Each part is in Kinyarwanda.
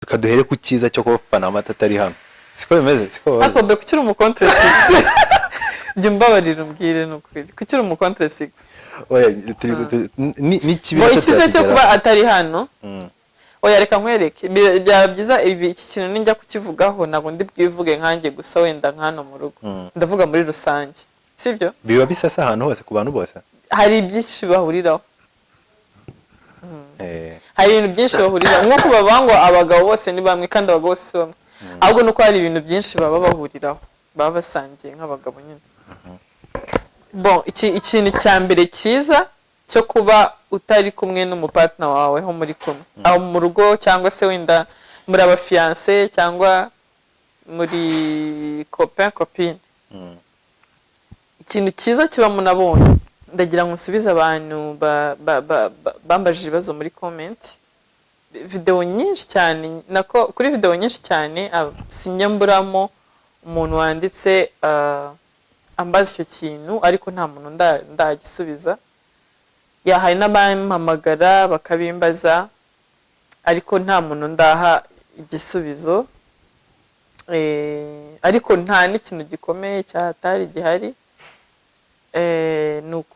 Reka duhere ku cyiza cyo kuba Papa na Mata atari hano, siko bimeze, siko babaza? Ariko be, kuki uri umucontre six? Jya umbabarira umbwire, ni ukuri, kuki uri umucontre six? Oya, n'ikibi Ngo nacyo icyiza cyo kuba turakigeraho. Atari hano. Oya, reka nkwereke. Byaba byiza iki kintu ninjya kukivugaho, ntabwo ndi bwivuge nkanjye gusa, wenda nka hano mu rugo. Ndavuga muri rusange, sibyo? Biba bisasa ahantu hose, ku bantu bose. Hari byinshi bahuriraho. Hari ibintu byinshi bahuriraho, nk'uko bavuga ngo abagabo bose ni bamwe, kandi abagabo bose si bamwe, ahubwo nuko hari ibintu byinshi baba bahuriraho, baba basangiye nk'abagabo nyine. Bon, ikintu cya mbere cyiza cyo kuba utari kumwe n'umupartner wawe, ho muri kumwe aho mu rugo, cyangwa se wenda muri abafiancé, cyangwa muri copain copine, ikintu cyiza kibamo nabonye, ndagira ngo nsubize abantu bambajije ibibazo muri comment videwo nyinshi cyane, nako kuri videwo nyinshi cyane, sinjya mburamo umuntu wanditse ambaza icyo kintu, ariko nta muntu ndagisubiza. Ya, hari n'abampamagara bakabimbaza, ariko nta muntu ndaha igisubizo. Ariko nta n'ikintu gikomeye cyahatari gihari.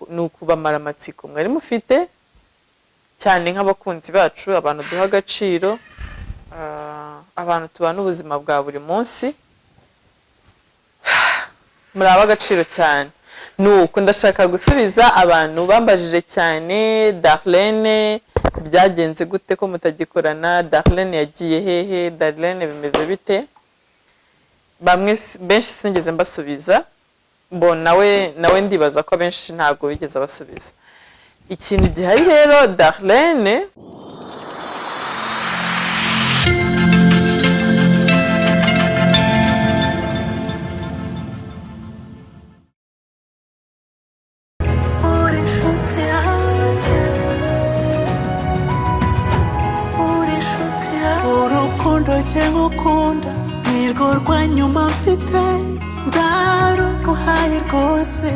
Ni ukubamara amatsiko mwari mufite cyane nk'abakunzi bacu, abantu duha agaciro, abantu tubana ubuzima bwa buri munsi. Muri ab'agaciro cyane. Nuko ndashaka gusubiza abantu bambajije cyane: Darlene byagenze gute ko mutagikorana? Darlene yagiye hehe? Darlene bimeze bite? Bamwe benshi sinigeze mbasubiza. Bo nawe ndibaza ko abenshi ntabwo bigeze basubiza. Ikintu gihari rero, Darlene Uri inshuti yanjye, uri inshuti yanjye. Urukundo njye ngukunda nirwo rwa nyuma mfite, ndaruguhaye rwose,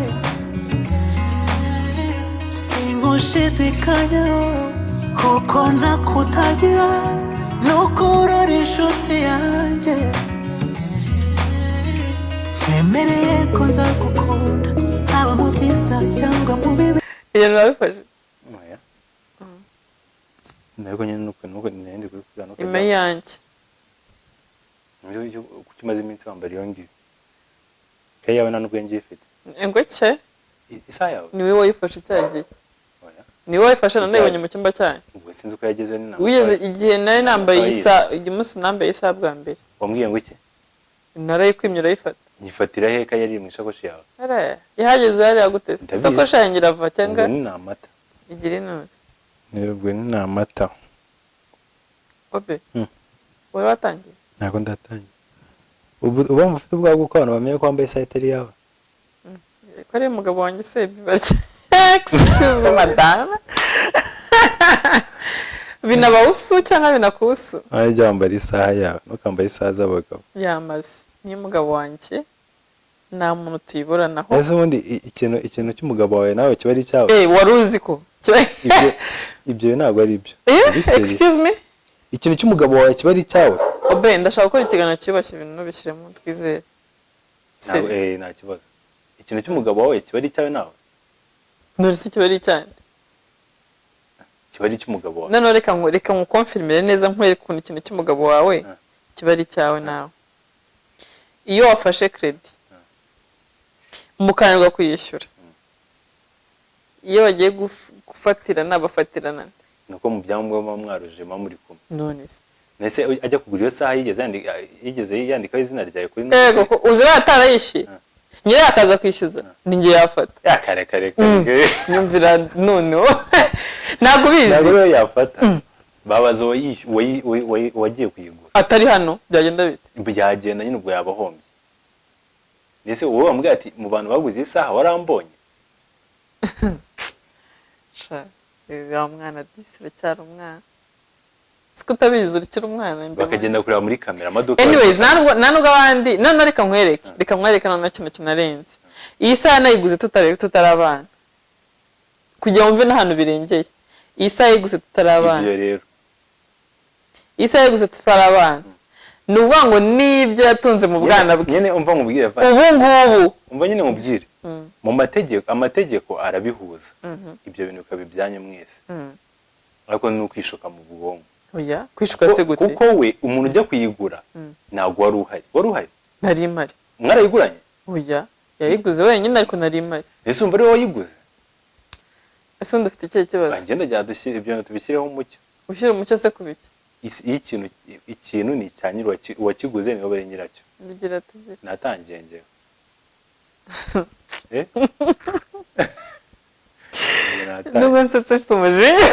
singushidikanyaho kuko ntakutagira, nuko urora inshuti yanjye. Nkwemereye ko nzagukunda haba mu byiza cyangwa mu bibi. Ibintu babifashe. Oya. Ntabwo nyine nuko nari ndi kubivuga nuko Ime yanjye. Kuki umaze iminsi wambara iyo ngiyo? Ikayi yawe nta n'ubwo ngiye ifite. Ngo cye? Isaha yawe. Niwe wayifashe cya gihe. Oya. Niwe wayifashe, nanayibonye mu cyumba cyanyu. Ubwo sinzi uko yageze, ni Wigeze igihe nari nambaye Amatwaye. isaha, igihe umunsi nambaye isaha bwa mbere. Wambwiye ngo iki? Narayikwimye urayifata. Nyifatira he? Ko yari mu isakoshi yawe? Hariya ihageze hariya gute se? Ndabizi. Isakoshi yanjye irava cyangwa Ubwo ni amata. Igira inuzi. Ubwo ni amata. Obe, wari watangiye? Ntabwo ndatangira. Ubu uba ufite ubwoba bw'uko abantu bamenya ko wambaye isaha itari iyawe? Ko ari umugabo wanjye se bibarya? Excuse me, madame, binabawusu cyangwa binakusu? Nawe jya wambara isaha yawe, ntukambare isaha z'abagabo. Yamaze niyo umugabo wanjye, nta muntu tuyiburanaho. Ese ubundi ikintu cy'umugabo wawe nawe kiba ari icyawe? Eh, wari uzi ko Ibyo ntabwo ari ibyo. Eh, Uri serious? Excuse me. Ikintu cy'umugabo wawe kiba ari icyawe? Obe, ndashaka gukora ikiganiro cyubashye, ibintu ntubishyiremo twizere. Ntabwo, nta kibazo. Ikintu cy'umugabo wawe kiba ari icyawe nawe? None se kiba ari icyanjye? Kiba ari icy'umugabo wawe. Noneho reka nguconfirmire neza, nkwereke ukuntu ikintu cy'umugabo wawe kiba ari icyawe nawe. Iyo wafashe crédit mukananirwa kuyishyura, iyo bagiye gufatirana, bafatirana nde? Ni uko mu byangombwa muba mwaruje, muba muri kumwe. None se? Ndetse ajya kugura iyo saha yigeze yandikaho izina ryawe kuri Yego, ko uzi batarayishyuye, nyirayo akaza kwishyuza, ni njye yafata. Ya, kare kare kare. Nyumvira noneho, ntabwo ubizi. Ntabwo rero yafata, babaza uwagiye kuyigura. Atari hano byagenda bite? Byagenda nyine, ubwo yaba ahombye. Ndetse wowe wambwiye ati mu bantu baguze iyi saha warambonye. Sha, wa mwana disi, uracyari umwana, siko utabizi, ukiri umwana imbere. Bakagenda kureba muri kamera amaduka. Anyways, nta nubwo abandi. None reka nkwereke noneho ikintu kinarenze. Iyi saha nayiguze tutari abana, kugira ngo mve n'ahantu birengeye. Iyi saha yayiguze tutari abana. Ibyo rero. Iyi saha yayiguze tutari abana. Ni ukuvuga ngo n'ibyo yatunze mu bwana bwe Nyine umva nkubwire, Vane. Ubu ngubu. Umva nyine nkubwire, mu mategeko, amategeko arabihuza, ibyo bintu bikaba ibyanyu mwese, ariko ni ukwishuka mu bwonko. Oya, kwishuka se gute? Kuko we, umuntu ujya kuyigura, ntabwo wari uhari. Wari uhari? Nari mpari. Mwarayiguranye? Oya, yayiguze wenyine, ariko nari mpari. Ese umva ari wowe wayiguze? Ese ubundi ufite ikihe kibazo? Bagenda jya dushyira ibyo bintu, tubishyireho umucyo. Ushyira umucyo se ku biki? Iyo ikintu ni icya nyiri uwakiguze, niwe aba nyiracyo. Tugira tubiri. Natangiye njyewe. Eh? Njye natangiye. Nubwo nsetse mfite umujinya,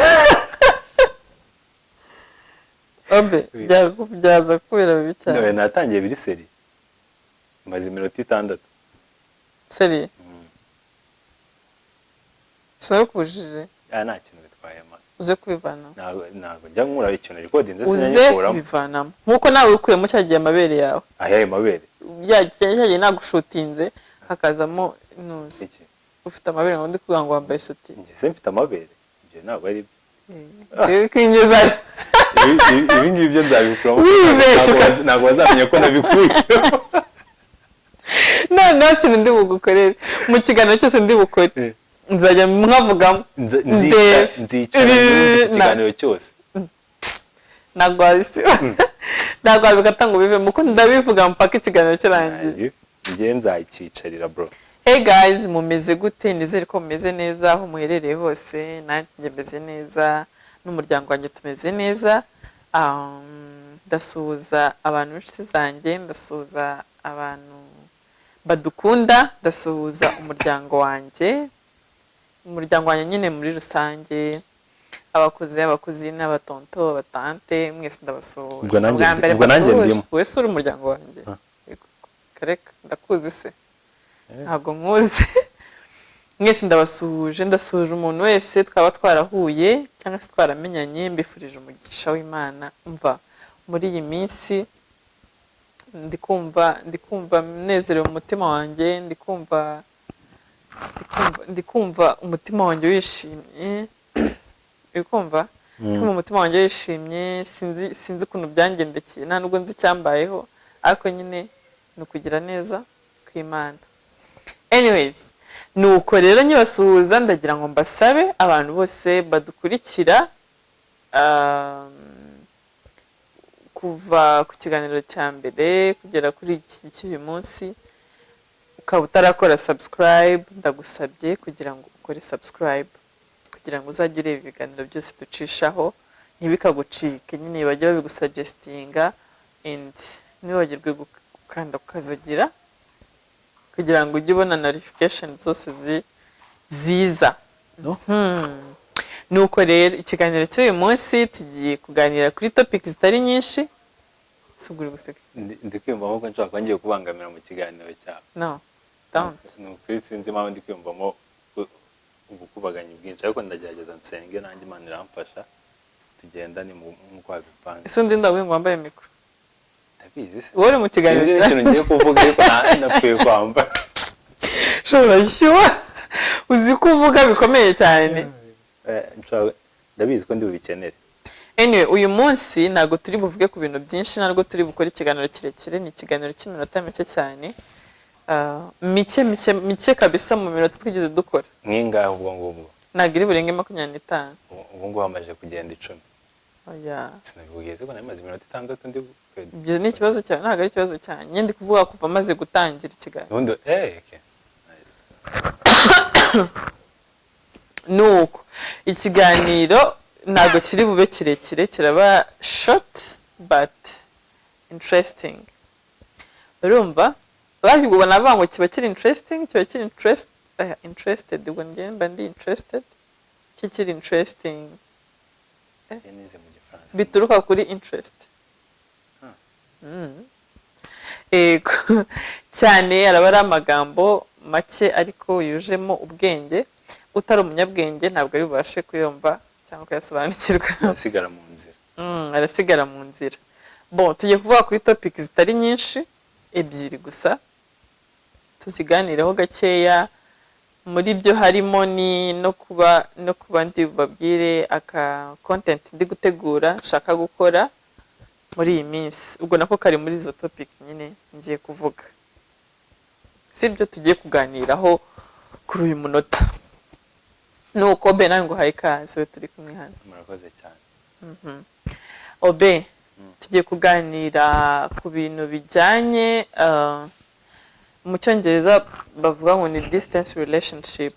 obe byaza kubera bibi cyane. Nawe natangiye biri sérieux, maze iminota 6. Sérieux, sinabikubujije. Ah, nta kintu bitwaye ma. Uze kubivanamo. Ntabwo njya nkura ikintu recordinze Uze sinyanyikuramo. kubivanamo nkuko nawe wikuyemo cya gihe amabere yawe. Ayayo mabere? Cya gihe nagushutinze hakazamo intuzi. Iki? Ufite amabere, ngo ndi kuvuga ngo wambaye isutiye. Njye se mfite amabere? Ibyo ntabwo ari byo. Kwinjiza. Ibi ngibi byo nzabikuramo. Wibeshye. Ntabwo bazamenya ko nabikuye. Noneho ikintu ndi bugukorere, mu kiganiro cyose ndi bukore nzajya mwavugamo. Ndebe. Nzicara numve iki kiganiro cyose. Ntabwo wabisiba, ntabwo wabikata ngo bivemo, kuko ndabivuga mpaka ikiganiro kirangiye. Njye nzayicarira, bro. Hey guys, mumeze gute? Nizere ko mumeze neza aho muherereye hose. Nanjye meze neza, n'umuryango wanjye tumeze neza. Ndasuhuza abantu b'inshuti zanjye, ndasuhuza abantu badukunda, ndasuhuza umuryango wanjye, umuryango wanjye nyine muri rusange, abakuze, abakuzine, abatonto, abatante, mwese ndabasuhuje. Ubwo nanjye Ubwa mbere ubwo nanjye mbasuhuje. ndimo. Wese uri umuryango wanjye. Ah. Yego, kareka, ndakuzi se? Ntabwo nkuzi. Mwese ndabasuhuje, ndasuhuje umuntu wese twaba twarahuye cyangwa se twaramenyanye, mbifurije umugisha w'Imana. Mva muri iyi minsi ndi kumva nezerewe mu mutima wanjye, ndi kumva umutima wanjye wishimye. Uri kumva? Ndi kumva umutima wanjye wishimye. Sinzi ukuntu byangendekeye, nta nubwo nzi icyambayeho, ariko nyine ni ukugira neza kw'Imana. Anyways, nuko rero nyibasuhuza, ndagira ngo mbasabe abantu bose badukurikira, kuva ku kiganiro cya mbere kugera kuri iki cy'uyu munsi, ukaba utarakora subscribe, ndagusabye kugira ngo ukore subscribe kugira ngo uzajye ureba ibiganiro byose ducishaho, ntibikagucike nyine, bajye babigusuggestinga, and ntiwibagirwe gukanda kukazogira kugira ngo ujye ubona notification zose ziza. No. Nuko rero ikiganiro cy'uyu munsi tugiye kuganira kuri topic zitari nyinshi. Si ubwo uri guseka? Ndi kwiyumvamo ko nshobora kuba ngiye kubangamira mu kiganiro cyawe. No, don't. Ni ukuri, sinzi impamvu ndi kwiyumvamo ubukubaganyi bwinshi, ariko ndagerageza nsenge nanjye Imana iramfasha, tugendane nk'uko wabipanze. Ese undi ndaguye ngo wambaye mikoro? Ndabizi se? Wowe uri mu kiganiro. Sinzi n'ikintu ngiye kuvuga, ariko napfuye kwambara. Ushobora shyuwa, uzi ko uvuga bikomeye cyane. Ndabizi ko ndi bubikenere. Anyway, uyu munsi ntabwo turi buvuge ku bintu byinshi, ntabwo turi bukore ikiganiro kirekire, ni ikiganiro cy'iminota mike cyane. Ah, mike mike mike kabisa mu minota twigeze dukora. Nk'ingahe ubwo ngubwo? Ntabwo iri burenge 25. Ubu ngubu hamaze kugenda 10. Oya. Sinabikubwiye se ko nari maze iminota 6 ndi Ibyo ni ikibazo cyawe, ntabwo ari ikibazo cyanjye. Njye ndi kuvuga kuva maze gutangira ikiganiro. Ubundi okay. Nuko ikiganiro ntabwo kiri bube kirekire, kiraba short but interesting. Urumva ubwo navuga ngo kiba kiri interesting, kiba kiri interested. Ubwo njye mba ndi interested, cyo kiri interesting. Njye nize mu Gifaransa. Bituruka kuri interest. Ah. Ego cyane, araba ari amagambo make ariko yujemo ubwenge. Utari umunyabwenge ntabwo ari bubashe kuyumva cyangwa kuyasobanukirwa. Asigara mu nzira. Arasigara mu nzira. Bon, tugiye kuvuga kuri topic zitari nyinshi, ebyiri gusa, tuziganireho gakeya. Muri byo harimo ni no kuba ndi bubabwire aka content ndi gutegura, nshaka gukora. Muri iyi minsi ubwo nako kari muri izo topic nyine ngiye kuvuga, sibyo tugiye kuganiraho kuri uyu munota. Nuko Obe, nawe nguhaye ikaze, we turi kumwe hano. Murakoze cyane. Obe, tugiye kuganira ku bintu bijyanye, mu Cyongereza bavuga ngo ni distance relationship.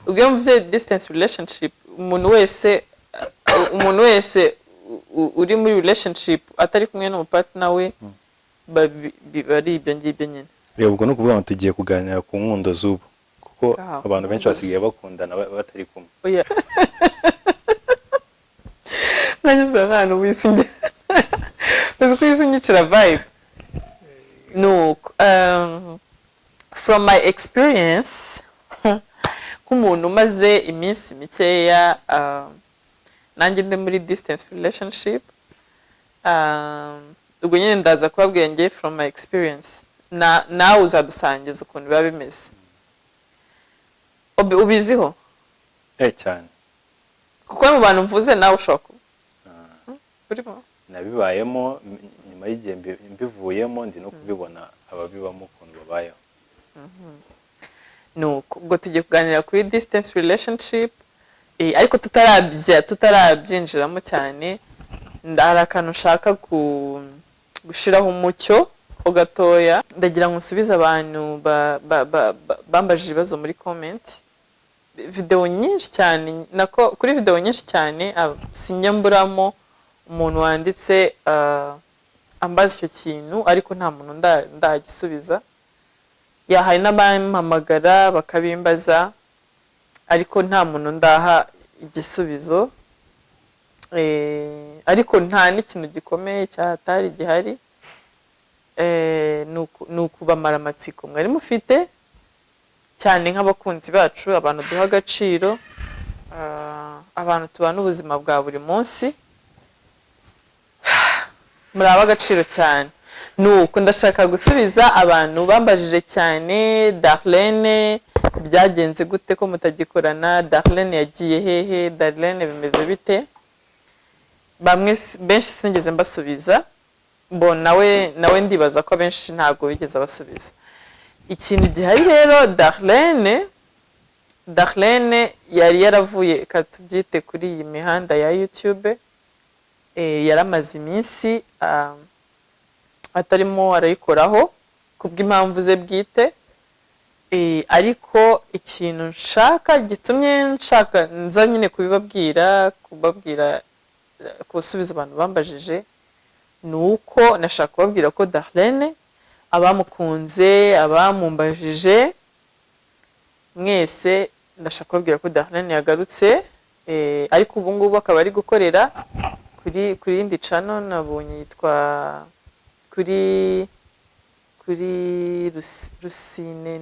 Ubwo iyo mvuze distance relationship, umuntu wese uri muri relationship atari kumwe n'umupartner we, biba ari ibyo ngibyo nyine. Ubwo ni ukuvuga ngo tugiye kuganira ku nkundo z'ubu, kuko abantu benshi basigaye bakundana batari kumwe. Oya, nanjye mvuga nk'ahantu wisi, uzi ko isi nyicira vibe. Nuko from my experience, nk'umuntu umaze iminsi mikeya nanjye ndi muri distance relationship, ubwo nyine ndaza kubabwira njye from my experience, na nawe uzadusangiza ukuntu biba bimeze. Ubiziho? Eh, cyane. Kuko mu bantu mvuze nawe ushobora kuba urimo. Nabibayemo, nyuma y'igihe mbivuyemo, ndi no kubibona ababibamo ukuntu babayeho. Nuko ubwo tugiye kuganira kuri distance relationship, ariko tutarabyinjiramo cyane, hari akantu nshaka gushiraho umucyo ho gatoya. Ndagira ngo nsubize abantu bambajije ibibazo muri comment. Videwo nyinshi cyane, nako kuri videwo nyinshi cyane, sinjya mburamo umuntu wanditse ambaza icyo kintu, ariko nta muntu ndagisubiza. Ya, hari n'abampamagara bakabimbaza, ariko nta muntu ndaha igisubizo. Ariko nta n'ikintu gikomeye cyahatari gihari. Ni ukubamara amatsiko mwari mufite cyane nk'abakunzi bacu, abantu duha agaciro, abantu tubana ubuzima bwa buri munsi. Muri ab'agaciro cyane. Nuko ndashaka gusubiza abantu bambajije cyane: Darlene byagenze gute ko mutagikorana? Darlene yagiye hehe? Darlene bimeze bite? Bamwe benshi sinigeze mbasubiza. Bo nawe ndibaza ko abenshi ntabwo bigeze basubiza. Ikintu gihari rero, Darlene yari yaravuye, reka tubyite, kuri iyi mihanda ya YouTube. Yaramaze iminsi atarimo arayikoraho kubw'impamvu ze bwite. Ariko ikintu nshaka gitumye nshaka nza nyine kubibabwira, kubabwira, gusubiza abantu bambajije, ni uko nashaka kubabwira ko Darlene, abamukunze, abamumbajije mwese, ndashaka kubabwira ko Darlene yagarutse, ariko ubu ngubu akaba ari gukorera kuri yindi channel nabonye yitwa kuri Rusine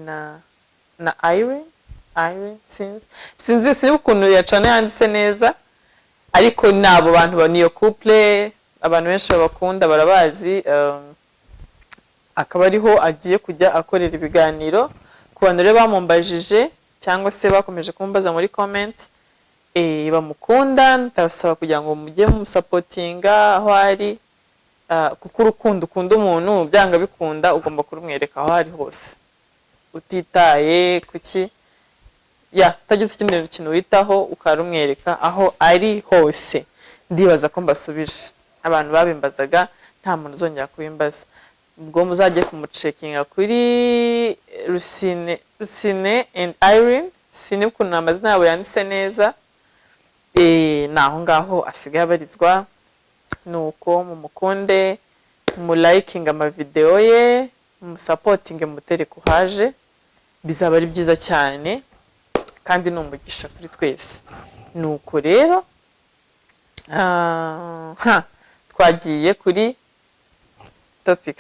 na Irene. Sinzi ukuntu ya channel yanditse neza, ariko ni abo bantu niyo couple abantu benshi babakunda, barabazi. Akaba ariho agiye kujya akorera ibiganiro. Ku bantu rero bamumbajije cyangwa se bakomeje kumbaza muri comment, bamukunda, ndabasaba kugira ngo mujye mumusupportinga aho ari, kuko urukundo ukunda umuntu, byanga bikunda ugomba kurumwereka aho ari hose, utitaye kuki ya utagize ikindi kintu witaho, ukarumwereka aho ari hose. Ndibaza ko mbasubije abantu babimbazaga, nta muntu uzongera kubimbaza. Ubwo muzajye kumucheckinga kuri Rusine and Irene, sinzi ukuntu amazina yabo yanditse neza. Ni aho ngaho asigaye abarizwa. Nuko mumukunde, mulikinga amavidewo ye, mumusupportinge, mutere courage, bizaba ari byiza cyane kandi ni umugisha kuri twese. Nuko rero twagiye kuri topic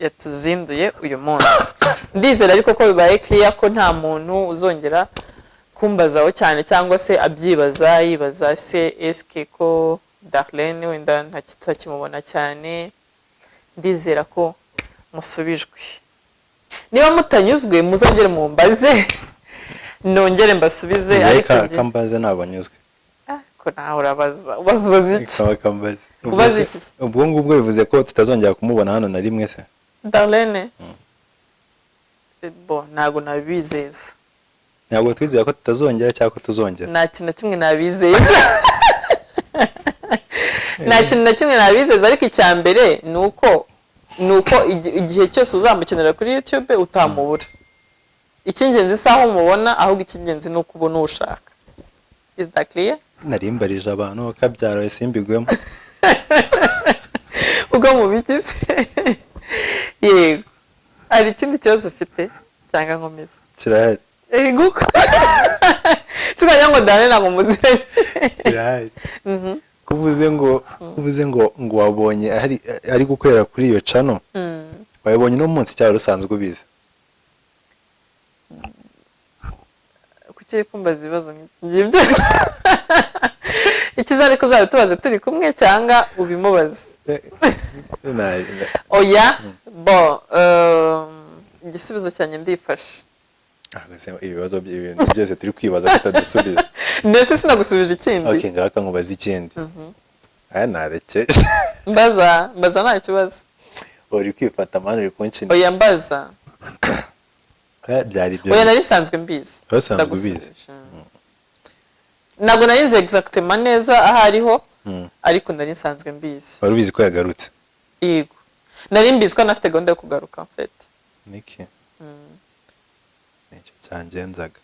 yatuzinduye uyu munsi. Ndizera ariko ko bibaye clear ko nta muntu uzongera kumbazaho cyane cyangwa se abyibaza, yibaza se eske ko Darlene wenda ntakimubona cyane. Ndizera ko musubijwe. Niba mutanyuzwe, muzongere mumbaze nongere mbasubize. Njyewe Ariko kambaze ntabwo anyuzwe. Ah, Ko nawe urabaza, ubaza, ubaza iki? Kaba kambaza. Ubaza iki? Ubwo ngubwo bivuze ko tutazongera kumubona hano na rimwe se? Darlene, bo ntabwo nabizeza. Ntabwo twizera ko tutazongera cyangwa ko tuzongera? Nta kintu na kimwe nabizeza, nta kintu na kimwe nabizeza, ariko icya mbere ni uko igihe cyose uzamukenera kuri YouTube utamubura. Icy'ingenzi si aho umubona, ahubwo icy'ingenzi ni uko ubona uwo ushaka. Is that clear? Narimbarije abantu kabyara simbigwemo. Ubwo mubigize yego. Hari ikindi kibazo ufite cyangwa nkomeza? Kirahari. Yego, tukagira ngo dane ntabwo muziranye. Kirahari. Kuvuze ngo wabonye ari gukorera kuri iyo channel, wabibonye uno munsi cyangwa usanzwe ubizi? Kuki uri kumbaza ibibazo nk'ibyo? Icyiza ariko uzaba tubaze turi kumwe cyangwa ubimubaze. Oya, bo igisubizo cyanjye ndifashe. Ah, mbese ibibazo ibintu byose turi kwibaza kutadusubiza. Mbese sinagusubije ikindi? Okay, ngaho nkubaza ikindi. Aya nareke. Mbaza, mbaza, nta kibazo. Uri kwifata mani, uri kunshina. Oya, mbaza. Eh, byari ibyo. Oya, nari nsanzwe mbizi. Wari usanzwe ubizi? Ndagusubije. Ntabwo nari nzi exactement neza aho ariho, ariko nari nsanzwe mbizi. Wari ubizi ko yagarutse? Yego, nari mbizi ko anafite gahunda yo kugaruka en fait. Niki nicyo cyangenzaga.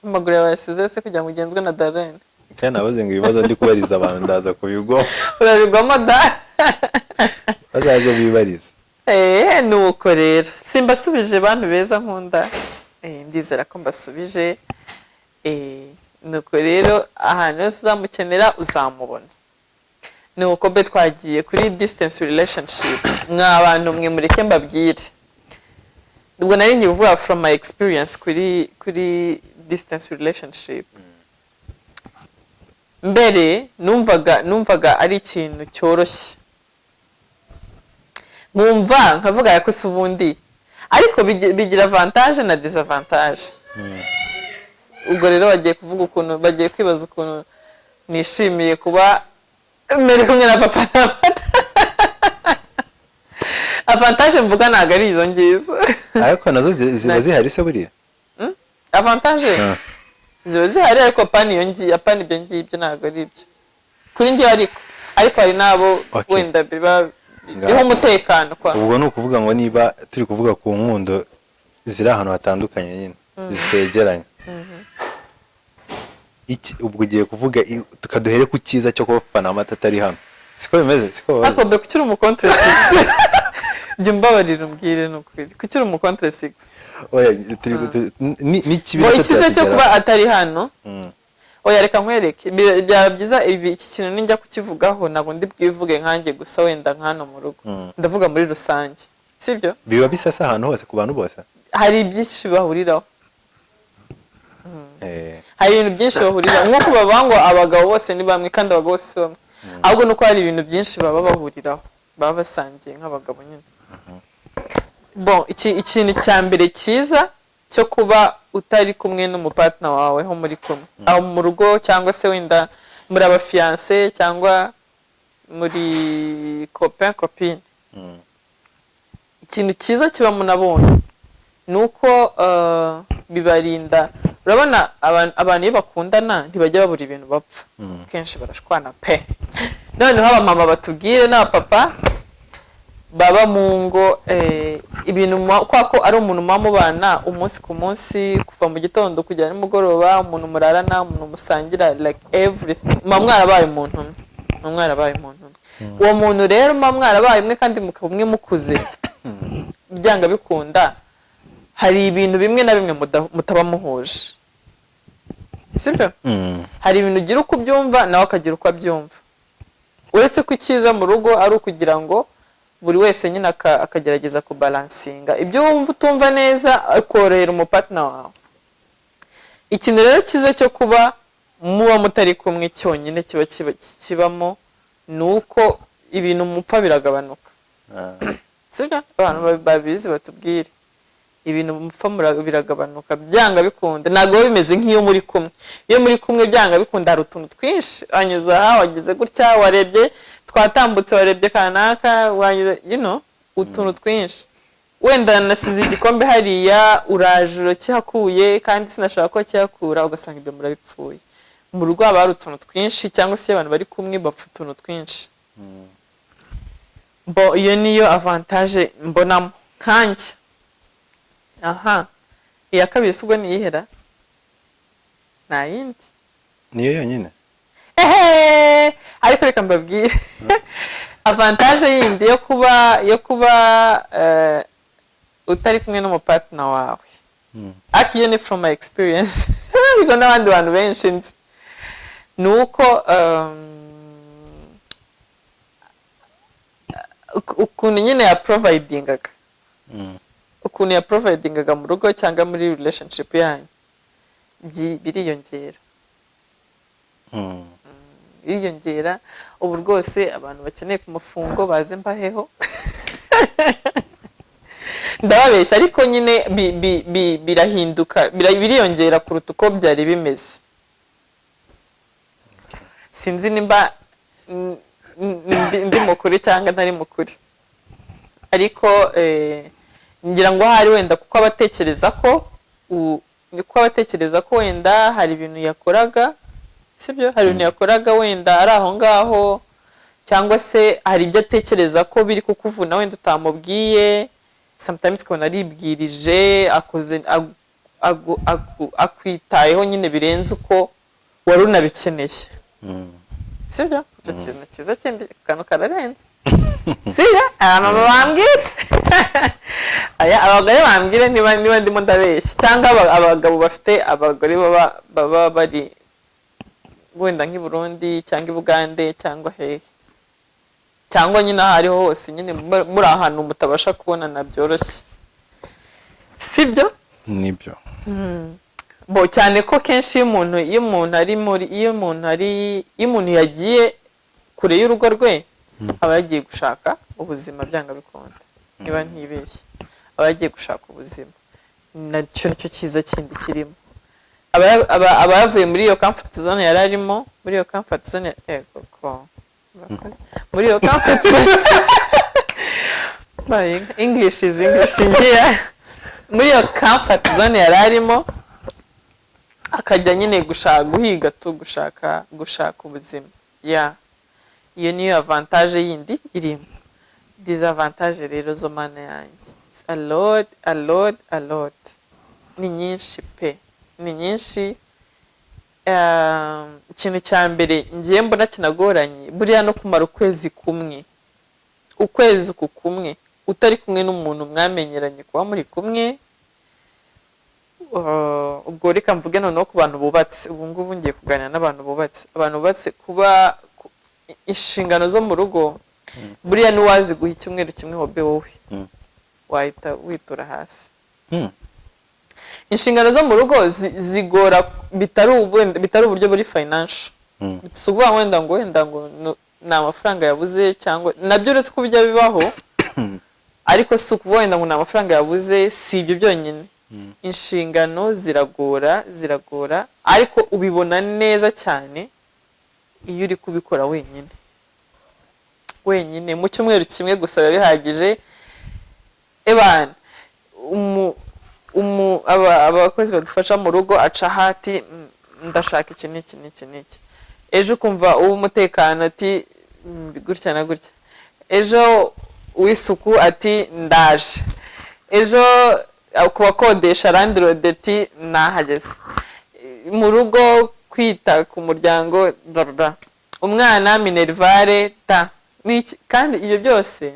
Amaguru yawe yasize se kugira ngo ugenzwe na Darlene? Cyane nabaze ngo ibibazo ndi kubariza abantu ndaza kubigwamo. Urabigwamo da. Bazaze bibarize. Nuko rero simbasubije, bantu beza nkunda? Ndizera ko mbasubije. Nuko rero ahantu hose uzamukenera uzamubona. Nuko be twagiye kuri distance relationship. Mwa bantu mwe, mureke mbabwire. Ubwo nari ngiye kuvuga from my experience kuri distance relationship. Mbere numvaga ari ikintu cyoroshye, nkumva nkavuga ko si ubundi, ariko bigira avantage na désavantage. Ubwo rero bagiye kuvuga ukuntu, bagiye kwibaza ukuntu nishimiye kuba mbere kumwe na papa na mata. Avantage mvuga ntabwo ari izo ngizo. Ariko nazo ziba zihari se buriya? Avantage Ah. ziba zihari, ariko apana iyo ngiyo, apana ibyo ngibyo, ntabwo ari ibyo kuri njyewe, ariko hari n'abo wenda biba biha umutekano kwa. Ubwo ni ukuvuga ngo niba turi kuvuga ku nkundo ziri ahantu hatandukanye nyine zitegeranye, iki ubwo ugiye kuvuga tukaduhere ku cyiza cyo kuba papa na mata atari hano, siko bimeze, siko babaza? Ariko be, kuki uri umucontre six? Jya umbabarira umbwire, ni ukuri, kuki uri umucontre six? Oya, n'ikibi Ngo nacyo icyiza cyo turakigeraho. kuba atari hano? Oya, reka nkwereke. Byaba byiza ibi, iki kintu ninjya kukivugaho ntabwo ndi bwivuge nkanjye gusa, wenda nk'hano mu rugo. Ndavuga muri rusange, sibyo? Biba bisasa ahantu hose ku bantu bose? Hari byinshi bahuriraho. Hari ibintu byinshi bahuriraho, nk'uko bavuga ngo abagabo bose ni bamwe kandi abagabo bose si bamwe, ahubwo nuko hari ibintu byinshi baba bahuriraho, baba basangiye nk'abagabo nyine. Bon, ikintu cya mbere cyiza cyo kuba utari kumwe n'umupartner wawe, ho muri kumwe aho mu rugo, cyangwa se wenda muri abafiancé cyangwa muri copain copine, ikintu cyiza kibamo nabonye ni uko bibarinda. Urabona abantu iyo bakundana ntibajya babura ibintu bapfa. Kenshi barashwana pe. Noneho abamama batubwire n'abapapa baba mu ngo, ibintu kwa ko ari umuntu muba mubana umunsi ku munsi, kuva mu gitondo kugera nimugoroba, umuntu murarana, umuntu musangira, like everything, muba mwarabaye umuntu umwe, muba mwarabaye umuntu umwe. Uwo muntu rero muba mwarabaye umwe kandi mukaba umwe mukuze, byanga bikunda hari ibintu bimwe na bimwe mutaba muhuje, sibyo? Hari ibintu ugira uko ubyumva, nawe akagira uko abyumva, uretse ko icyiza mu rugo ari ukugira ngo buri wese nyine akagerageza kubalancinga ibyo wumva utumva neza, ukorohera umupartner wawe. Ikintu rero cyiza cyo kuba muba mutari kumwe cyonyine kiba kibamo ni uko ibintu mupfa biragabanuka. Sibyo? Abantu babizi batubwire. Ibintu mupfa biragabanuka byanga bikunda. Ntabwo biba bimeze nk'iyo muri kumwe. Iyo muri kumwe, byanga bikunda hari utuntu twinshi wanyuze aha, wagize gutya, warebye twatambutse, warebye kanaka, wanyuze, utuntu twinshi. Wenda nasize igikombe hariya, uraje urakihakuye kandi sinashaka ko kihakura, ugasanga ibyo murabipfuye. Mu rugo haba hari utuntu twinshi, cyangwa se iyo abantu bari kumwe bapfa utuntu twinshi. Bo iyo niyo avantage mbonamo nkanjye. Aha, iya kabiri si ubwo niyihera, nta yindi. Niyo yonyine. Ehe, ariko reka mbabwire avantage yindi yo kuba utari kumwe n'umupartner wawe. Ariko iyo ni from my experience, ariko n'abandi bantu benshi nzi, ni uko ukuntu nyine ya providingaga, ukuntu ya providingaga mu rugo cyangwa muri relationship yanyu biriyongera. Biriyongera. Ubu rwose abantu bakeneye ku mafungo baze mbaheho, ndababeshya. Ariko nyine birahinduka, biriyongera kuruta uko byari bimeze. Sinzi nimba ndi mukuri cyangwa ntari mukuri, ariko ngira ngo ahari wenda kuko abatekereza ko wenda hari ibintu yakoraga, sibyo, hari ibintu yakoraga wenda ari aho ngaho, cyangwa se hari ibyo atekereza ko biri kukuvuna wenda utamubwiye. Sometimes ukabona aribwirije, akoze akwitayeho nyine birenze uko wari unabikeneye. Sibyo? Icyo kintu cyiza kindi, akantu kararenze, sibyo? Abamama bambwire, aya abagore bambwire niba ndimo ndabeshya, cyangwa abagabo bafite abagore baba bari wenda nk'i Burundi cyangwa i Bugande cyangwa hehe, cyangwa nyine aho ariho hose nyine muri ahantu mutabasha kubonana byoroshye, sibyo? Nibyo. Bo cyane ko kenshi iyo umuntu ari muri iyo umuntu ari iyo umuntu yagiye kure y'urugo rwe, aba yagiye gushaka ubuzima byanga bikunda. Niba ntibeshye, aba yagiye gushaka ubuzima. Nacyo nicyo cyiza kindi kirimo. Aba yavuye muri iyo comfort zone yari arimo, muri iyo comfort zone, yego ko murakoze. Muri iyo comfort zone. My English is English here. Muri iyo comfort zone yari arimo, akajya nyine gushaka, guhiga tu, gushaka ubuzima. Ya, iyo niyo avantage yindi irimo. Désavantage rero zo, mana yanjye, it's a lot, a lot, a lot. Ni nyinshi pe, ni nyinshi. Ikintu cya mbere ngiye mbona kinagoranye buriya, no kumara ukwezi kumwe, ukwezi uku kumwe utari kumwe n'umuntu mwamenyeranye kuba muri kumwe. Ubwo reka mvuge noneho ku bantu bubatse. Ubu ngubu ngiye kuganira n'abantu bubatse. Abantu bubatse, kuba inshingano zo mu rugo, buriya n'uwazi guha icyumweru kimwe hobe wowe wahita witura hasi. Inshingano zo mu rugo zigora bitari uburyo buri financial. Si ukuvuga wenda ngo ni amafaranga yabuze, cyangwa nabyo uretse ko bijya bibaho, ariko si ukuvuga wenda ngo ni amafaranga yabuze. Si ibyo byonyine. Inshingano ziragora, ziragora, ariko ubibona neza cyane iyo uri kubikora wenyine. Wenyine mu cyumweru kimwe gusa biba bihagije. Ebana abakozi badufasha mu rugo aca hati: Ndashaka iki n'iki n'iki n'iki." Ejo ukumva uw'umutekano ati: Gutya na gutya." Ejo uw'isuku ati: "Ndaje." Ejo ku bakodesha, landlord ati: "Nahageze." Mu rugo, kwita ku muryango, bla bla bla, umwana minerval ta n'iki. Kandi ibyo byose,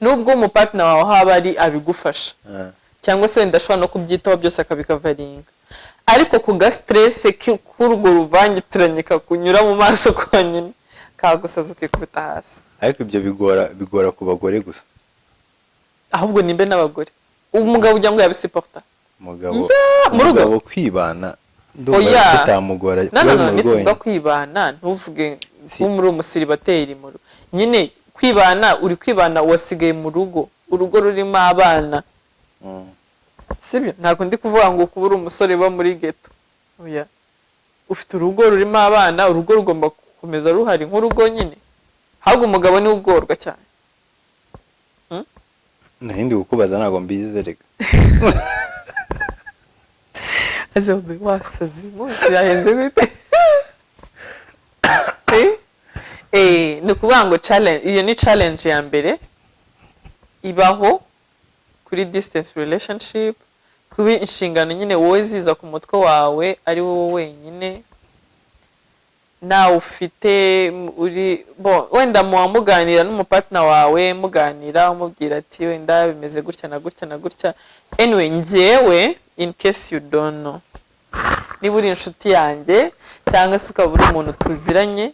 nubwo umupartner wawe haba ari abigufasha, cyangwa se wenda ashobora no kubyitaho byose akabikavaringa, ariko ku ga stress k'urwo ruvangitiranye kakunyura mu maso konyine kagusaza ukikubita hasi. Ariko ibyo bigora ku bagore gusa. Ahubwo nimbe n'abagore, umugabo ujya ngo yabisupporta? Umugabo Yeah, mu rugo. Umugabo kwibana ndumva Oya. bitamugora. No, no, kuba no, mu rugo nituvuga wenyine. kwibana, ntuvuge kuba muri umusiribateri mu rugo. Nyine kwibana, uri kwibana, wasigaye mu rugo, urugo rurimo abana. Sibyo? Ntabwo ndi kuvuga ngo kuba uri umusore uba muri ghetto. Oya, ufite urugo rurimo abana, urugo rugomba gukomeza ruhari nk'urugo nyine. Ahubwo umugabo niwe ugorwa cyane. Nari ndi kukubaza, ntabwo mbizi reka. Azobe wasaze, uyu munsi yahenze gute? Eh? Ni ukuvuga ngo challenge, iyo ni challenge ya mbere ibaho kuri distance relationship, kuba inshingano nyine wowe ziza ku mutwe wawe ari wowe wenyine, nawe ufite uri bo. Wenda muba muganira n'umupartner wawe, muganira umubwira ati wenda bimeze gutya na gutya na gutya. Anyway, njyewe, in case you don't know, niba uri inshuti yanjye cyangwa se ukaba uri umuntu tuziranye,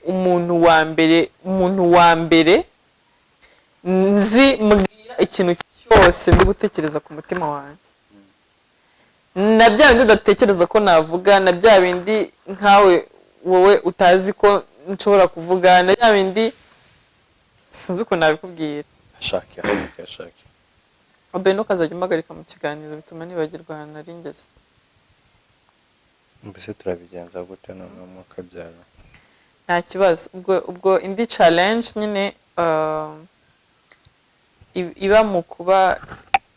umuntu wa mbere nzi mbwira ikintu cyose ndi gutekereza ku mutima wanjye, na bya bindi udatekereza ko navuga, na bya bindi nkawe wowe utazi ko nshobora kuvuga, na bya bindi sinzi ukuntu nabikubwira. Ashake ashake ashake. Obe, ntukazajya umpagarika mu kiganiro, bituma nibagirwa ahantu nari ngeze. Mbese turabigenza gute noneho mukabyara? Nta kibazo. Ubwo indi challenge nyine iba mu kuba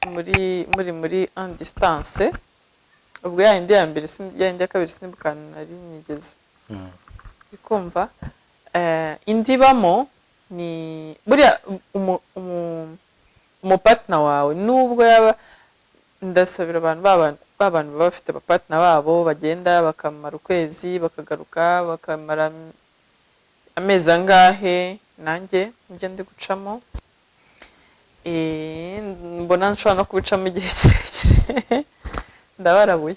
muri en distance, ubwo ya yindi ya mbere ya yindi ya kabiri sinibuka ahantu nari nyigeze. Uri kumva? Indi ibamo ni buriya umupartner wawe, nubwo yaba, ndasabira abantu ba bantu baba bafite abapartner babo bagenda bakamara ukwezi, bakagaruka bakamara amezi angahe, nanjye njye ndi gucamo. Mbona nshobora no kubicamo igihe kirekire, ndabarabuye.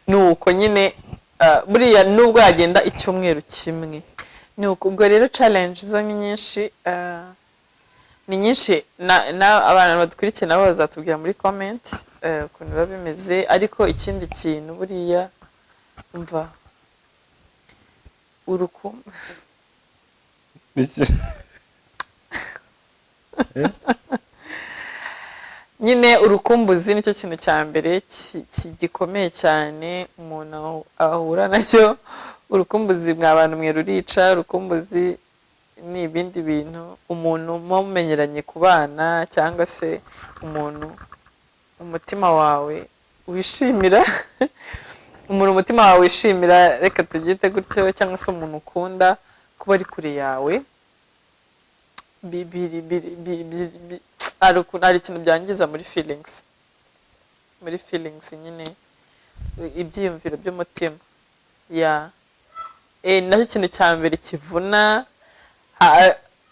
Nuko nyine buriya nubwo yagenda icyumweru kimwe, ni uko. Ubwo rero challenge zo ni nyinshi, ni nyinshi, na abantu badukurikiye nabo bazatubwira muri comment ukuntu biba bimeze. Ariko ikindi kintu buriya, umva, urukundo Iki? Nyine urukumbuzi nicyo kintu cya mbere gikomeye cyane umuntu ahura nacyo. Urukumbuzi, mwa bantu mwe, rurica. Urukumbuzi ni ibindi bintu umuntu muba mumenyeranye kubana, cyangwa se umuntu umutima wawe wishimira, umuntu umutima wawe wishimira, reka tubyite gutyo, cyangwa se umuntu ukunda kuba ari kure yawe, hari ikintu byangiza muri feelings nyine, ibyiyumviro by'umutima ya nacyo kintu cya mbere kivuna.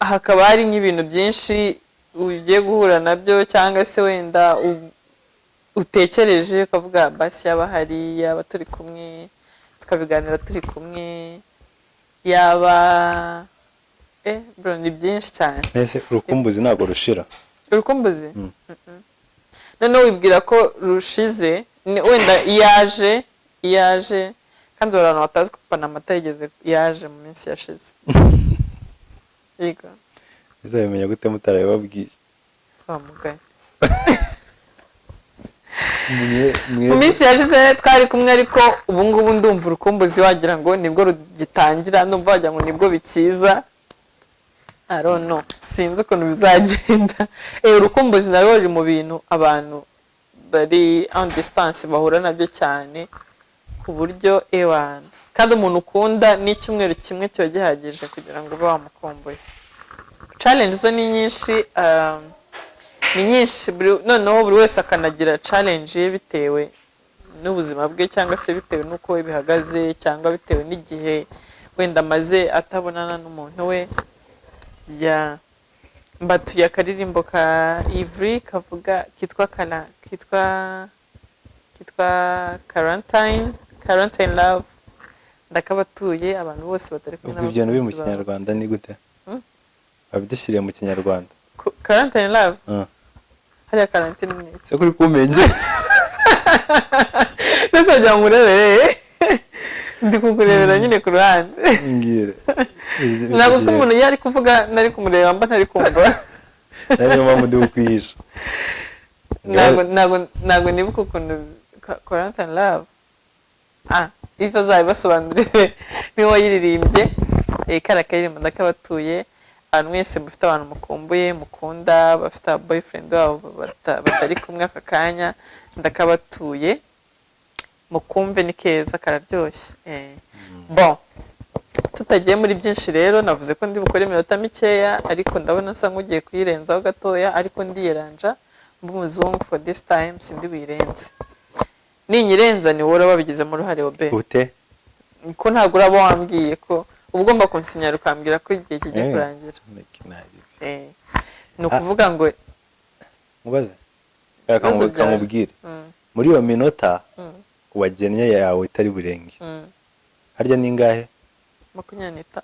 Hakaba hari nk'ibintu byinshi ugiye guhura nabyo, cyangwa se wenda utekereje ukavuga basi yaba hari, yaba turi kumwe, tukabiganira turi kumwe, yaba bro, ni byinshi cyane. Mbese urukumbuzi ntabwo rushira? Urukumbuzi? Noneho wibwira ko rushize, wenda iyo aje kandi hari abantu batazi ko Panama atayigeze yaje mu minsi yashize. Yego. Bizabimenya gute mutarabibabwiye? Twamugaye. Mwe Mu minsi yashize twari kumwe, ariko ubu ngubu ndumva urukumbuzi wagira ngo nibwo rugitangira, ndumva wagira ngo nibwo bikiza. I don't know, sinzi ukuntu bizagenda. Urukumbuzi narwo ruri mu bintu abantu bari en distance bahura nabyo cyane, ku buryo ewana, kandi umuntu ukunda n'icyumweru kimwe kiba gihagije kugira ngo ube wamukumbuye. Challenge zo ni nyinshi, ni nyinshi. Noneho buri wese akanagira challenge ye bitewe n'ubuzima bwe, cyangwa se bitewe n'uko we bihagaze, cyangwa bitewe n'igihe wenda amaze atabonana n'umuntu we. Ya, mbatuye akaririmbo ka Ivry kavuga kitwa kana kitwa Quarantine Love. Ndakabatuye abantu bose batari kumwe Ubwo ibyo bintu biri mu n'abakunzi babo. Kinyarwanda ni gute? Hmm? Babidushyiriye mu Kinyarwanda. Quarantine Love. Ah. Hariya quarantine ni iki? Se kuri kumenge? Mbese wagira ngo urebere, ndi kukurebera nyine ku ruhande. Mbwire. Ntabwo uzi ko umuntu iyo ari kuvuga nari kumureba mba ntari kumva. Niyo mpamvu ndi kukwihisha. Ntabwo nibuka ukuntu Quarantine Love, if azabibasobanurire niwe wayiririmbye. Kariya karirimbo ndakabatuye. Abantu mwese mufite abantu mukumbuye, mukunda, bafite aba boyfriend babo batari kumwe aka kanya, ndakabatuye, mukumve, ni keza, kararyoshye. Bon, tutagiye muri byinshi rero, navuze ko ndi bukore iminota mikeya, ariko ndabona nsa nk'ugiye kuyirenzaho gatoya, ariko ndiyeranja mba umuzungu for this time, sindi buyirenze. Ninyirenza ni wowe uraba wabigizemo uruhare, wobe. Ute? Ko ntabwo uraba wambwiye ko uba ugomba kunsinyara, ukambwira ko igihe kigiye kurangira. Ni ukuvuga ngo Mubaze. Ibibazo byawe. Kamubwire muri iyo minota wagennye yawe itari burenge. Harya ni ingahe? 25.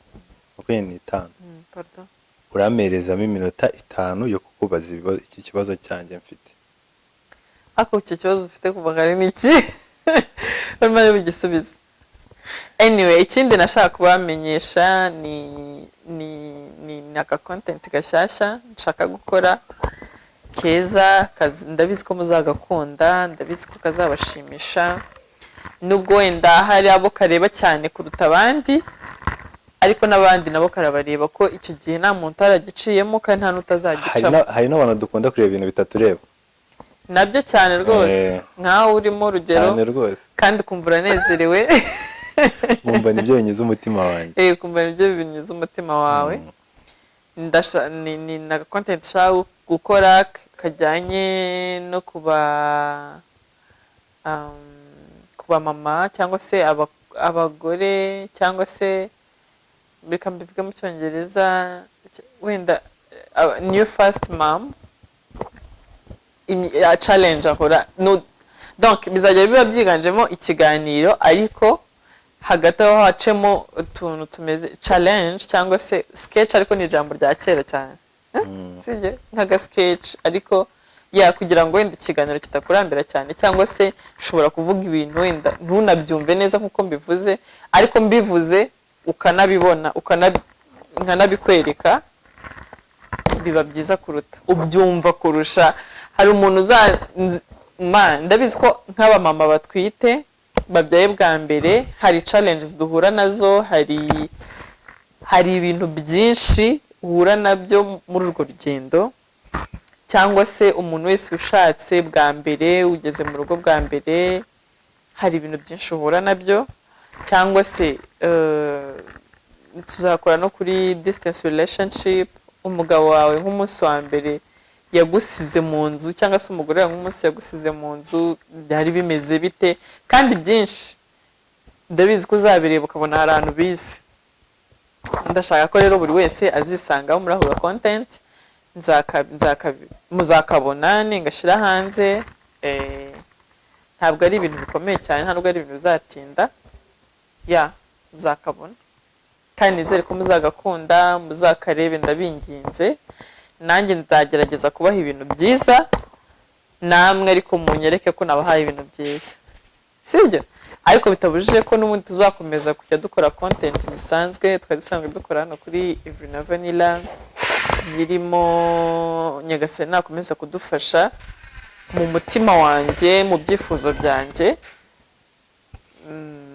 25. Pardon. Uramperezamo iminota 5 yo kukubaza iki kibazo cyanjye mfite. Ariko icyo kibazo ufite kuva kare ni iki? Barimo ari bugisubize. Anyway, ikindi nashaka kubamenyesha ni aka content gashyashya nshaka gukora keza. Ndabizi ko muzagakunda, ndabizi ko kazabashimisha, nubwo wenda hari abo kareba cyane kuruta abandi, ariko n'abandi nabo karabareba, ko icyo gihe nta muntu utaragiciyemo kandi nta Hari n'utazagicamo. Hari n'abantu dukunda kureba ibintu bitatureba. Nabyo cyane rwose. Nkawe urimo urugero. Cyane rwose. Kandi ukumva uranezerewe. Nkumva nibyo binyuze umutima wanjye. Ukumva nibyo binyuze umutima wawe. Ni na content nshaka gukora kajyanye no kuba mama cyangwa se abagore, cyangwa se reka mbivuge mu Cyongereza wenda, new first mom challenge ahora no. Donc bizajya biba byiganjemo ikiganiro, ariko hagati aho hacemo utuntu tumeze challenge cyangwa se sketch, ariko ni ijambo rya kera cyane. Sibyo? Nk'aga sketch, ariko ya kugira ngo wenda ikiganiro kitakurambira cyane, cyangwa se ushobora kuvuga ibintu wenda ntunabyumve neza nk'uko mbivuze, ariko mbivuze ukanabibona, nkanabikwereka, biba byiza kuruta, ubyumva kurusha. Hari umuntu uza ma ndabizi ko nk'abamama batwite, babyaye bwa mbere, hari challenges duhura nazo, hari ibintu byinshi uhura nabyo muri urwo rugendo, cyangwa se umuntu wese ushatse bwa mbere, ugeze mu rugo bwa mbere, hari ibintu byinshi uhura nabyo, cyangwa se tuzakora no kuri distance relationship, umugabo wawe nk'umunsi wa mbere yagusize mu nzu, cyangwa se umugore wawe nk'umunsi yagusize mu nzu, byari bimeze bite? Kandi byinshi ndabizi ko uzabireba ukabona hari ahantu bize. Ndashaka ko rero buri wese azisangaho muri ako content. Muzakabona ningashyira hanze. Ntabwo ari ibintu bikomeye cyane, ntabwo ari ibintu bizatinda, ya muzakabona, kandi nizere ko muzagakunda. Muzakarebe, ndabinginze. Nanjye nzagerageza kubaha ibintu byiza, namwe ariko munyereke ko nabahaye ibintu byiza, sibyo? Ariko bitabujije ko n'ubundi tuzakomeza kujya dukora content zisanzwe twari dusanzwe dukora hano kuri Ivry na Vanilla, zirimo Nyagasani nakomeza kudufasha. Mu mutima wanjye, mu byifuzo byanjye,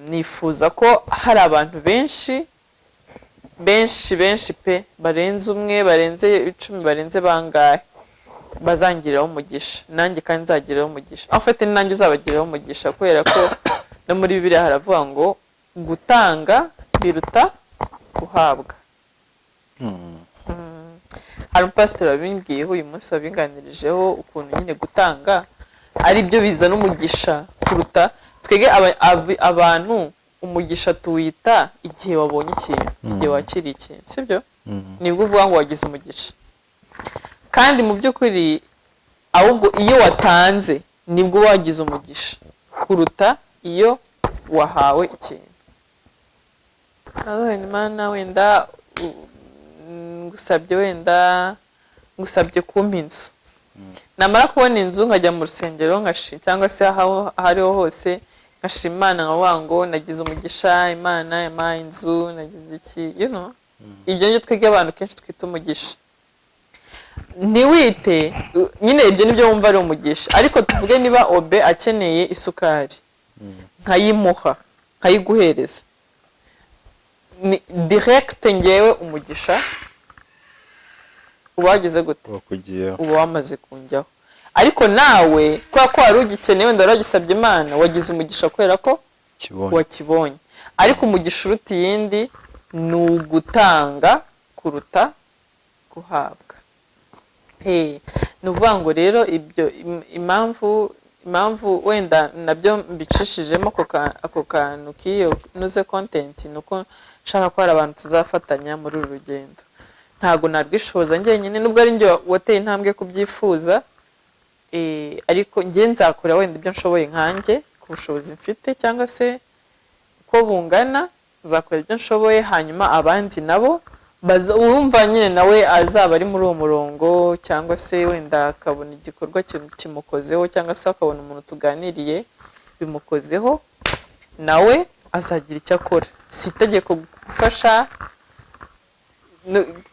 nifuza ko hari abantu benshi benshi benshi pe, barenze umwe, barenze 10, barenze bangahe, bazangiriraho umugisha, nanjye kandi nzagiraho umugisha. En fait, ni nanjye uzabagiriraho umugisha, kubera ko no muri Bibiliya haravuga ngo gutanga biruta guhabwa. Hari umupasiteri wabimbwiyeho uyu munsi, wabinganirijeho ukuntu nyine gutanga ari byo bizana umugisha kuruta twebwe abantu. Umugisha tuwita igihe wabonye ikintu, igihe wakiriye ikintu, sibyo? Nibwo uvuga ngo wagize umugisha. Kandi mu by'ukuri ahubwo iyo watanze nibwo wagize umugisha kuruta iyo wahawe ikintu. Imana, wenda ngusabye, wenda ngusabye kumpa inzu, namara kubona inzu nkajya mu rusengero cyangwa se aho ariho hose, nkashima Imana, nkavuga ngo nagize umugisha, Imana yampaye inzu, nagize iki, ibyo ngibyo twebwe abantu kenshi twita umugisha. Ntiwite nyine, ibyo nibyo wumva ari umugisha, ariko tuvuge niba Obe akeneye isukari, nkayimuha, nkayiguhereza, ni direct ngewe umugisha uba wagize gute? Wakugiyeho. Uba wamaze kunjyaho. Ariko nawe kubera ko wari ugikeneye, wenda wari wagisabye Imana, wagize umugisha kubera ko kibonye. Wakibonye. Ariko umugisha uruta iyindi ni ugutanga kuruta guhabwa. Ni ukuvuga ngo rero ibyo impamvu wenda nabyo mbicishijemo ako kantu k'iyo nuze content, ni uko nshaka ko hari abantu tuzafatanya muri uru rugendo. Ntabwo narwishoboza njyenyine, nubwo ari njye wateye intambwe kubyifuza, ariko njye nzakora wenda ibyo nshoboye nkanjye ku bushobozi mfite cyangwa se uko bungana, nzakora ibyo nshoboye, hanyuma abandi nabo uwumva nyine nawe azaba ari muri uwo murongo, cyangwa se wenda akabona igikorwa kimukozeho, cyangwa se akabona umuntu tuganiriye bimukozeho, nawe azagira icyo akora. Si itegeko gufasha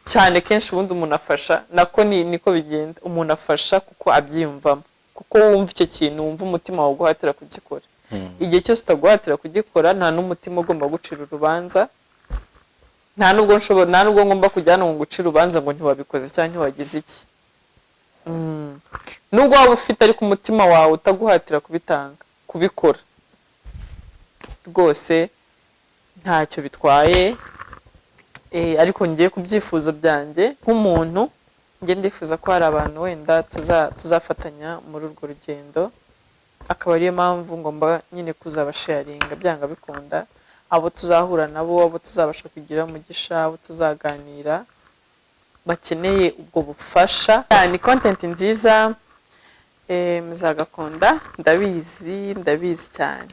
cyane. Kenshi ubundi umuntu afasha, nako niko bigenda, umuntu afasha kuko abyiyumvamo, kuko wumva icyo kintu, wumva umutima wawe uguhatira kugikora. Igihe cyose utaguhatira kugikora, nta n'umutima ugomba gucira urubanza. Nta nubwo nshobora, nta nubwo ngomba kujya hano ngo ngucire urubanza ngo ntiwabikoze cyangwa ntiwagize iki. Nubwo waba ufite, ariko umutima wawe utaguhatira kubitanga, kubikora, rwose ntacyo bitwaye. Ariko ngiye ku byifuzo byanjye nk'umuntu, njye ndifuza ko hari abantu wenda tuzafatanya muri urwo rugendo, akaba ariyo mpamvu ngomba nyine kuzabasharinga byanga bikunda, abo tuzahura nabo, abo tuzabasha kugira umugisha, abo tuzaganira bakeneye ubwo bufasha. Ni content nziza, muzagakunda, ndabizi, ndabizi cyane.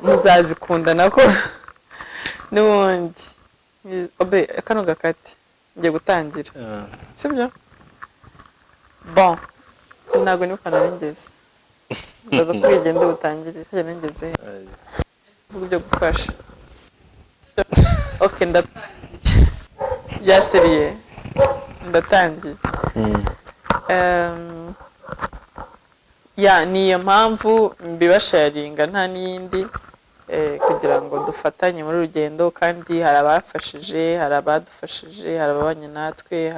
Muzazikunda nako n'ubundi. Obe, kano gakati ngiye gutangira, sibyo? Bon, ntabwo nibuka nari ngeze, ndaza kubwigende butangire hajya nengeze vuga ibyo gufasha. Ok, ndatangiye bya sérieux, ndatangiye. Ya, ni iyo mpamvu mbibasharinga, nta n'iyindi, kugira ngo dufatanye muri rugendo. Kandi hari abafashije, hari abadufashije, hari ababanye natwe,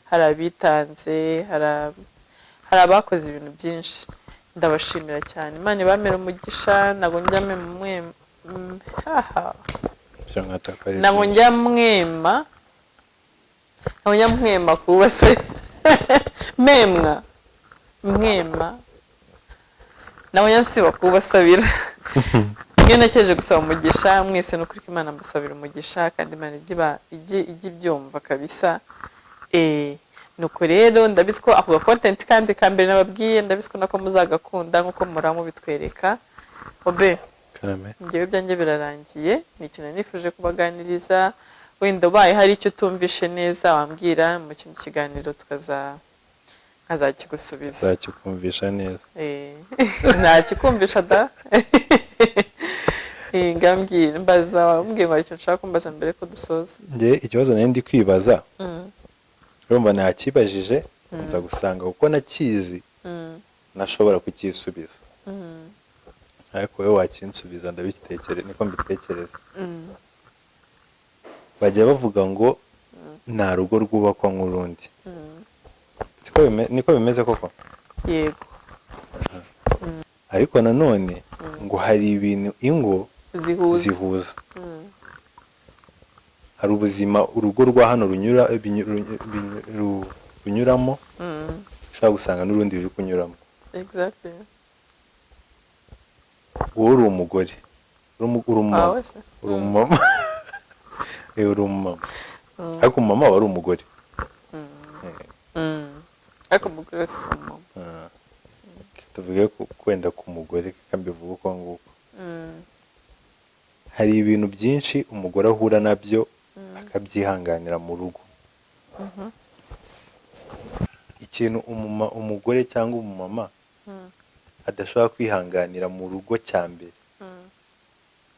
hari abitanze, hari abakoze ibintu byinshi. Ndabashimira cyane, Imana ibamere umugisha. Ntabwo njya haha. Ibyo nkataka ari Ntabwo byinshi. njya mwema, ntabwo njya mwema kuba se memwa mwema, ntabwo njya nsiba kubasabira. Iyo nakeje gusaba umugisha mwese, ni ukuri ko Imana mbasabira umugisha, kandi Imana ijye ibyumva kabisa. Nuko rero ndabizi ko ako content kandi ka mbere nababwiye, ndabizi ko nako muzagakunda nk'uko muhora mubitwereka. Obe. Karame. Njyewe ibyanjye birarangiye, ni ikintu nifuje kubaganiriza. Wenda ubaye hari icyo utumvishe neza, wambwira mu kindi kiganiro tukaza nkazakigusubiza. Nzakikumvisha neza. Ntakikumvisha da. Ngambwira, mbaza, wambwiye ngo hari icyo nshaka kumbaza mbere ko dusoza. Njye ikibazo nari ndi kwibaza, urumva nakibajije, nza gusanga kuko nakizi nashobora kukisubiza, ariko wowe wakinsubiza, ndabitekereza, niko mbitekereza. Bajya bavuga ngo nta rugo rwubakwa nk'urundi. Niko bimeze koko? Yego. Ariko nanone ngo hari ibintu ingo zihuza. Zihuza. Hari ubuzima urugo rwa hano runyura runyuramo, ushobora gusanga n'urundi ruri kunyuramo. Wowe uri umugore, uri umumama. Wawe se? Uri umumama. Uri umumama, ariko umumama aba ari umugore. Ariko umugore wese si umumama. Ah. Tuvuge kwenda ku mugore, reka mbivuge uko nguko. Hari ibintu byinshi umugore ahura nabyo akabyihanganira mu rugo. Ikintu umugore cyangwa umumama adashobora kwihanganira mu rugo cya mbere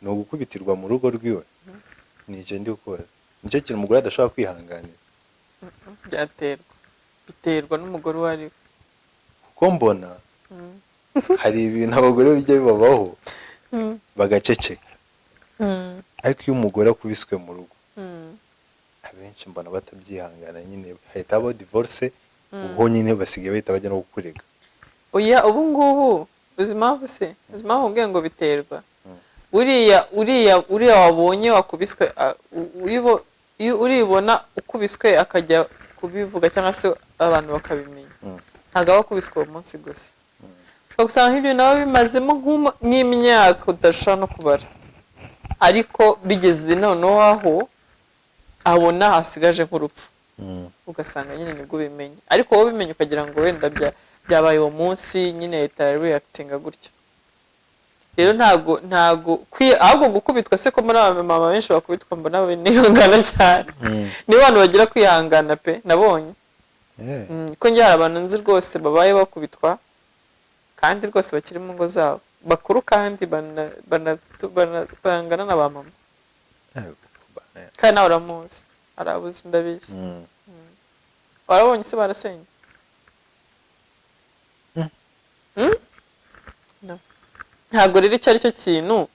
ni ugukubitirwa mu rugo rwiwe. Ni icyo ndi gukora, nicyo kintu umugore adashobora kwihanganira. Byaterwa, biterwa n'umugore uwo ari we. Kuko mbona hari ibintu abagore bijya bibabaho bagaceceka, ariko iyo umugore akubiswe mu rugo, abenshi mbona batabyihangana nyine, hahita habaho divorce. Ubwo nyine basigaye bahita bajya no kukurega. Oya, ubu ngubu uzi impamvu se? Uzi impamvu mbwiye ngo biterwa? Uriya wabonye wakubiswe, iyo uribona ukubiswe akajya kubivuga cyangwa se abantu bakabimenya, ntabwo aba akubiswe uwo munsi gusa. Ushobora gusanga nk'ibyo nawe bimazemo nk'imyaka udashobora no kubara, ariko bigeze noneho aho abona hasigaje nk'urupfu, ugasanga nyine nibwo ubimenya. Ariko wowe ubimenya ukagira ngo wenda byabaye uwo munsi nyine, leta reactinga gutyo. Rero ntago ahubwo gukubitwa se, ko muri aba mama benshi bakubitwa mbona nihangana cyane, nibo bantu bagira kwihangana pe nabonye. Ko njye hari abantu nzi rwose babaye bakubitwa kandi rwose bakiri mu ngo zabo, bakuru kandi bangana na ba mama. Kandi nawe uramuzi, arabuzi, ndabizi. Warabonye se barasenya? Mm? No. Ntabwo rero icyo ari cyo kintu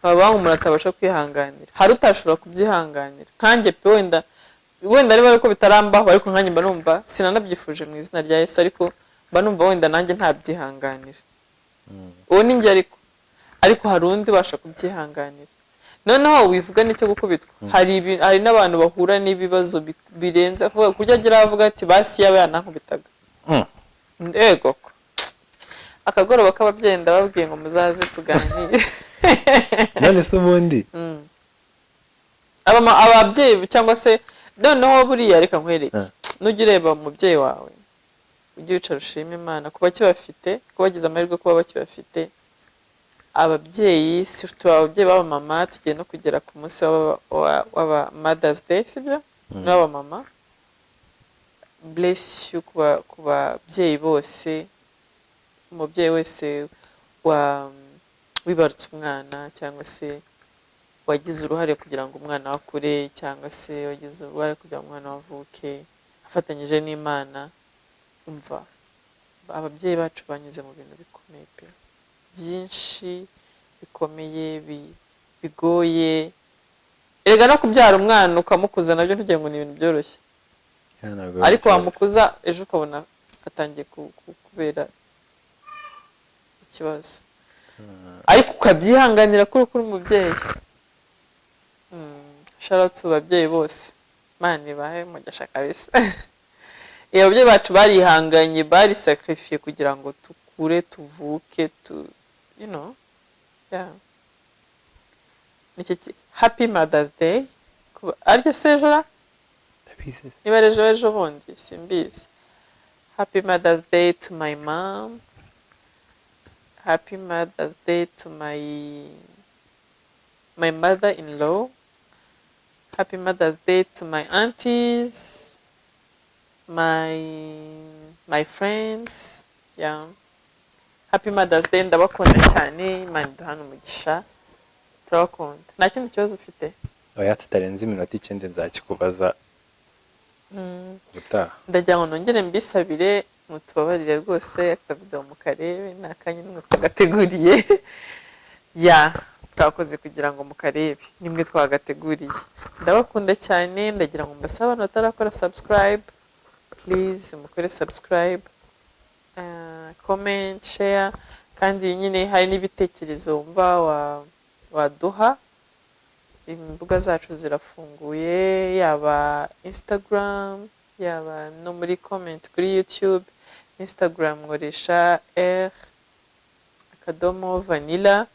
baba umuntu atabasha kwihanganira. Hari utashobora kubyihanganira nkanjye pe. Wenda niba ariko bitarambaho, ariko nkanjye mba numva sinanabyifuje mu izina rya Yesu, ariko mba numva wenda nanjye ntabyihanganira. Uwo ni njye, ariko hari undi ubasha kubyihanganira. Noneho wivuga n'icyo gukubitwa, hari n'abantu bahura n'ibibazo birenze kuvuga, ku buryo agira avuga ati: "Basi yaba yanankubitaga." Ego ko akagoroba k'ababyeyi, ndababwiye ngo muzaze tuganire. None se ubundi Ababyeyi cyangwa se noneho buriya reka nkwereke, nujya ureba umubyeyi wawe, ujye wicara ushima Imana kuba kibafite, kuba bagize amahirwe kuba bakibafite ababyeyi, surtout ababyeyi b'abamama. Tugiye no kugera ku munsi w'aba Mother's Day, sibyo? N'uw'abamama. Bless you ku babyeyi bose, umubyeyi wese wa wibarutse umwana, cyangwa se wagize uruhare kugira ngo umwana we akure, cyangwa se wagize uruhare kugira ngo umwana we avuke afatanyije n'Imana. Umva, ababyeyi bacu banyuze mu bintu bikomeye pe, byinshi bikomeye, bigoye. Erega no kubyara umwana ukamukuza nabyo ntugire ngo ni ibintu byoroshye. Ntabwo Ariko byoroshye. wamukuza, ejo ukabona atangiye kubera ikibazo, ariko ukabyihanganira kuri umubyeyi. Shout out to babyeyi bose, Imana ibahe umugisha kabisa. Iyo ababyeyi bacu barihanganye, barisacrifiye kugira ngo tukure, tuvuke, tu you know yeah. Nicyo happy Mother's Day. Aryo se ejo ra? Ndabizi. Niba ari ejo, ejo bundi simbizi. Happy Mother's Day to my mom, happy Mother's Day to my mother in law, happy Mother's Day to my aunties, my friends. Yeah, happy Mother's Day, ndabakunda cyane. Imana iduhane umugisha, turabakunda. Nta kindi kibazo ufite? Oya, tutarenze iminota 9 nzakikubaza ubutaha. Ndagira ngo nongere mbisabire mutubabarire rwose, akavidewo mukarebe, ni akanya nimwe twagateguriye ya twakoze kugira ngo mukarebe, nimwe twagateguriye. Ndabakunda cyane. Ndagira ngo mbasabe, abantu batarakora subscribe, please mukore subscribe, comment, share. Kandi nyine hari n'ibitekerezo wumva waduha, imbuga zacu zirafunguye, yaba Instagram, yaba no muri comment kuri YouTube. Instagram nkoresha r.vanilla.